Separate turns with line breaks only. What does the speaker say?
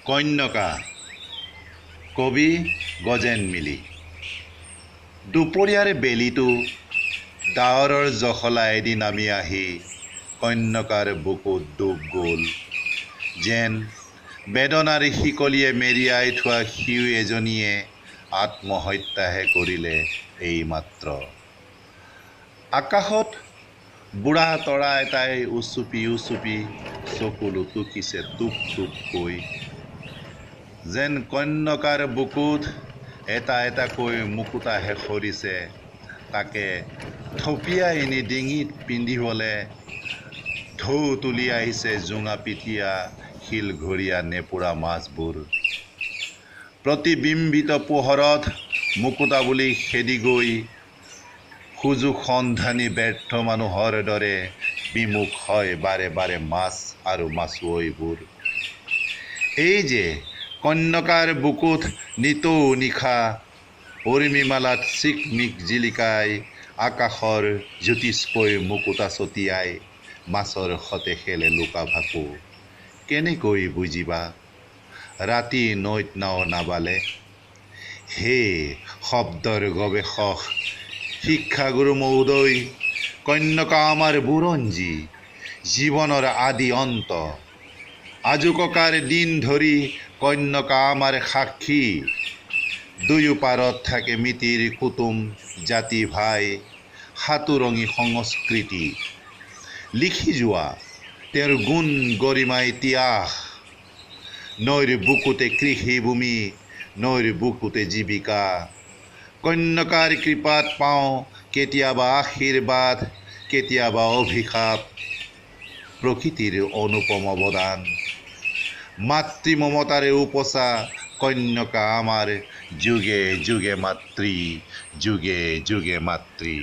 কন্যকা, কবি গজেন মিলি। দুপৰীয়াৰ বেলিটো ডাৱৰৰ জখলাইদি নামি আহি কন্যকাৰ বুকুত ডুব গ'ল, যেন বেদনাৰ শিকলিয়ে মেৰিয়াই থোৱা শিউ এজনীয়ে আত্মহত্যাহে কৰিলে এইমাত্ৰ। আকাশত বুঢ়া তৰা এটাই উচুপি উচুপি চকুলো টুকিছে টোপ টোপকৈ, যেন কন্যকাৰ বুকুত এটা এটাকৈ মুকুতাহে সৰিছে, তাকে থপিয়াই নি ডিঙিত পিন্ধিবলে ঢৌ তুলি আহিছে জোঙাপিঠীয়া শিলঘৰীয়া নেপুৰা মাছবোৰ। প্ৰতিবিম্বিত পোহৰত মুকুতা বুলি খেদি গৈ সুযোগ সন্ধানী ব্যৰ্থ মানুহৰ দৰে বিমুখ হয় বাৰে বাৰে মাছ আৰু মাছুৱৈবোৰ। এই যে কন্যকাৰ বুকুত নিতৌ নিশা উৰ্মিমালাত চিকমিক জিলিকাই আকাশৰ জ্যোতিষ্কৈ মুকুতা ছটিয়াই মাছৰ সতে খেলে লুকা-ভাকু, কেনেকৈ বুজিবা ৰাতি নৈত নাও নাবালে? হে শব্দৰ গৱেষক শিক্ষাগুৰু মহোদয়, কন্যকা আমাৰ বুৰঞ্জী, জীৱনৰ আদি অন্ত। আজোককাৰ দিন ধৰি কন্যকা আমাৰ সাক্ষী। দুয়ো পাৰত থাকে মিতিৰ কুটুম জাতি ভাই সাতোৰঙী সংস্কৃতি। লিখি যোৱা তেওঁৰ গুণ গৰিমা ইতিহাস। নৈৰ বুকুতে কৃষিভূমি, নৈৰ বুকুতে জীৱিকা। কন্যকাৰ কৃপাত পাওঁ কেতিয়াবা আশীৰ্বাদ, কেতিয়াবা অভিশাপ, প্ৰকৃতিৰ অনুপম অৱদান। মাতৃ মমতাৰে উপচা কন্যকা আমাৰ যুগে যুগে মাতৃ, যুগে যুগে মাতৃ।